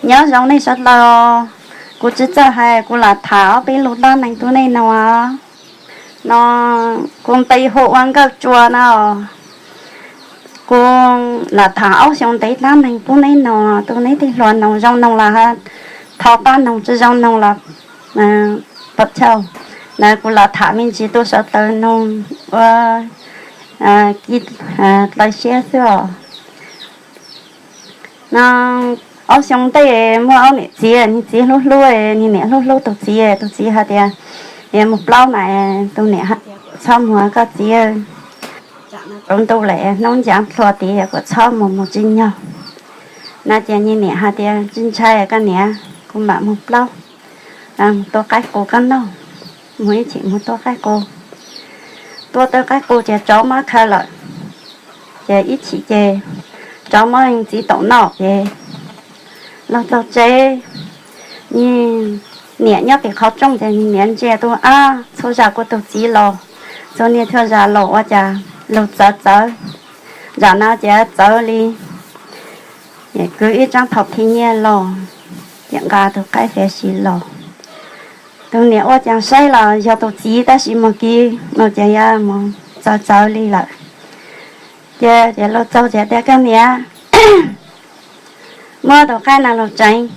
Nyob zoo nej sawv daws, kuv tsis txawj hais, kuv lam tham ob peb lus dab neeg rau nej no. No, kuv npe hu ua Nkauj Tsua no. Kuv lam tham ob xyoo ntev dab neeg pub neb no, tu neb tej hluas noog zoo noog los ha, thov pab noog, tsis zoo noog los pab chau. Na kuv lam tham me ntsis tu sawv daws noog ua ki dlaw siab xwb os. No, ob xyoo ntej muaj ob niam txiv, nws txiv hlub hlub, nws niam hlub hlub tus txiv, tus txiv hais tias, es mus plaub mas tus niam hais tias, txhob mus koj txiv, tsaus ntuj lawm, hnub ncav plhuav tid, kuv txhob mus, mus tsis nyog. No ces nws niam hais tias, tsis ntshai koj niam, kuv mam mus plaub, tua qaib qus koj noj, mus ib chim mus tua qaib qus. Tua tau qaib qus ces tsov muab khaws lawm. Ces ib chim ces tsov muab txiv taum noj ces los txog tsev, nws niam nyob tim qhov rooj ces nws niam ntsia tu, ab, txhua zam kuv tus txiv los, txhua niaj txhua zam los ua cas los txawv txawv, zam no ces txawv li kwv ib tsaab thaum thib nyiaj los, ces nqa tus qaib fiav si los. Tus niam ua cas saib los yog tus txiv tab sis mus kiv no ces yuav mus txawv txawv li lawm. Ces, ces los txog ces tias, koj niam, muab tus qaib no los tseev.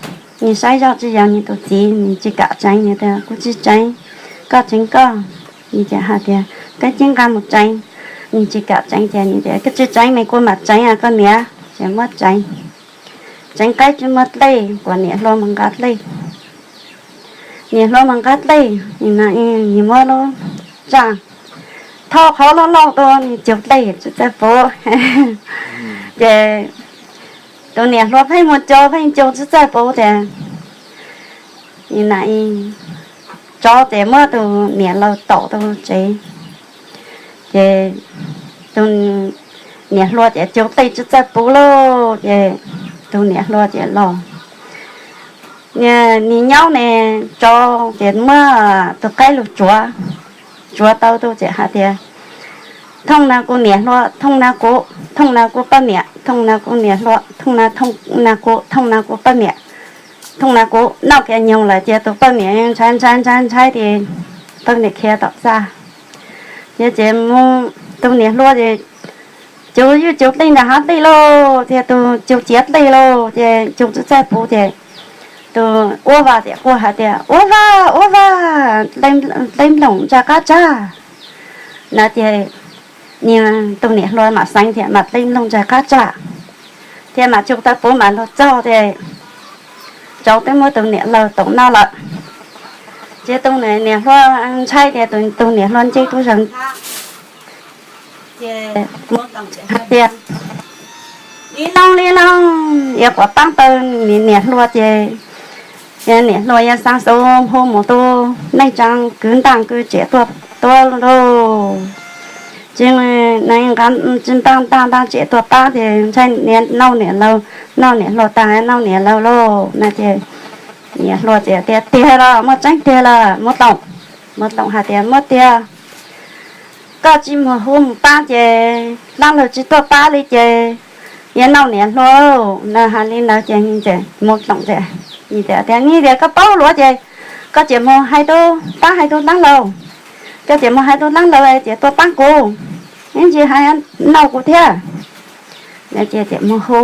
Nws saib zoj tsis yog nws tus txiv, nws tsis kam tseev, nws tias, kuv tsis tseev, koj tseev koj. Nws ces hais tias, koj cia nqa mus tseev. Nws tsis kam tseev ces nws tias, koj tsis tseev mas kuv mam tseev koj niam. Ces muab tseev. Tseev qaib tsis muaj dlej, kuas niam hluas mus nqa dlej. Niam hluas mus nqa dlej, nws muab lub tsaj thauj qhov loj loj tuaj, nws cug dlej tsis txawj puv. Ces tus niam hluas pheej mus cug, pheej cug tsis txawj puv ces tsov ces muab tus niam laus tom rau tsev. Ces tus niam hluas ces cug dlej tsis txawj puv lauj, ces tus niam hluas ces los. Nws nyob ne, tsov ces muab tus qaib los tsuav, tsuav tau tu ces hais tias, thooj na kuv niam hluas, thooj na kuv, thooj na kuv poj niam, thooj na kuv niam hluas, thooj na, thooj na kuv, thooj na kuv poj niam, thooj na kuv. Noj kiag nyoog lawm ces tus poj niam ntshai ntshai ntshai ntshai ces poj niam khiav tom txaj. Ces, ces mus, tus niam hluas ces cug yeej cug dlej nram hav dlej lauj, thiab tus cug ciav dlej lauj, ces cug tsis txawj puv ces tus uab vas tias quaj hais tias, uab vas, uab vas, dlej nplooj ntshai qab tsag. No ces tus niam hluas mam xeev thiab mam dlej nplooj ntshai qab tsag, thiab mam cug tau puv mam los txog ces tsov twb muab tus niam laus tom noj lawm. Ces tus niam hluas ntshai tias tus niam hluas nce tuaj zaws nqa, ces hais tias, li looj li looj, yuav kom paab tau niam hluas ces niam hluas yuav xaav xuv hu mus tus neej tsaa kwv ntaaj kwv tsev tuaj tuab lauj. Tsis nqa, tsis ntaaj ntaaj tsev tuaj paab ces ntshai niam, nau niam laus, nau niam hluas taag nau niam laus lauj. No ces niam hluas txawm tias, tiag los? Muaj tseeb tiag los? Muab Toom, muab Toom hais tias, muab tiag. Koj tsis mus hu mus paab ces dlaab laug tsis tuaj paab li ces yuav nau niam hluas. No hais li ntawd ces muab Toom txawm tias, tias, nej tias koj paub luav ces koj tseem mus hais tub, paab hais tub dlaab laug, koj tseem mus hais tub dlaab laug ces tuaj paab kuv, ib ntsis hais nau kuv thiab. Ces mus hu,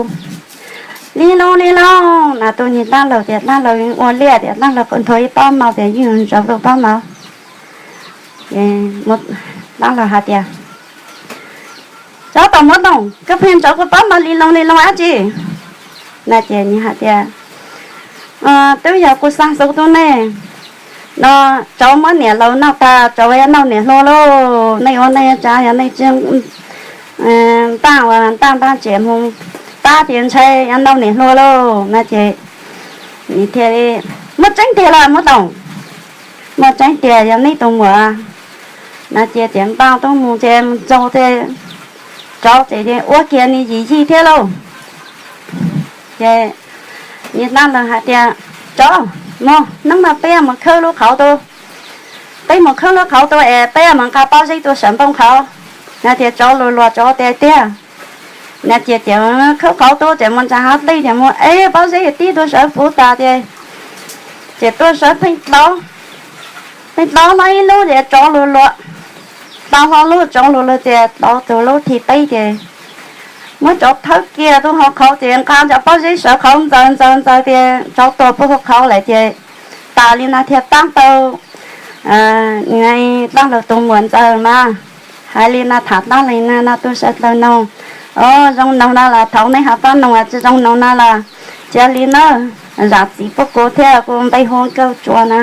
li looj li looj, no tus niag dlaab laug tias dlaab laug ua liaj tias dlaab laug nthua ib pob mov tias yeej ntsaws tus pob mov. Dlaab laug hais tias, tsov tom muab Toom, koj pheej ntsaws kuv pob mov li looj li looj dab tsi? No ces nws hais tias, twb yog kuv xaav xuv tub neej no, tsov muab niam laus noj tag, tsov yuav nau niam hluas lauj. Nej ua neej tsav yog nej tsis ntaaj ua ntaaj ntaaj tsev mus paab ces ntshai yuav nau niam hluas lauj. No ces nws thiaj li, muaj tseeb tiag los muab Toom? Muaj tseeb tiag, yog neb tus muam. No ces txawm npaj tuaj mus ces mus txog ces tsov txawm ua kiag nws yim yij thiab lauj. Ces niag dlaab laug hais tias, tsov, mus, hnub no peb mus khawb lub qhauv tau, peb mus khawb lub qhauv tau es peb mus nqa pob zeb tuaj sawv npoo qhauv. No ces tsov lug luag tsov tias, tiag. Nws ces khawb qhov tuaj ces mus ntsa hav dej ces mus ev pob zeb tib tuaj sawv puv tas ces, ces tuaj sawv pheej dlaub, pheej dlaub no ib lub ces tsov lug luag, dlaub hlo lub tsov lug luag ces dlaub tug lub thib peb ces muab tsov thawb kiag tuaj hauv qhov ces nqa cov pob zeb sawv qhov ntxaws ntxaws ntxaws tias tsov tuag puag hauv qhov lawm ces tas li no thiaj tab tau, tab lug tus muam ntxawg mas hais li no tham tab li no no tuaj sawv dlawg noog, o zoo noog no los thaum nej ho tab noog tsi zoo noog no los cia li na, zam txim pub kuv thiab kuv npe hu Nkauj Tsua na.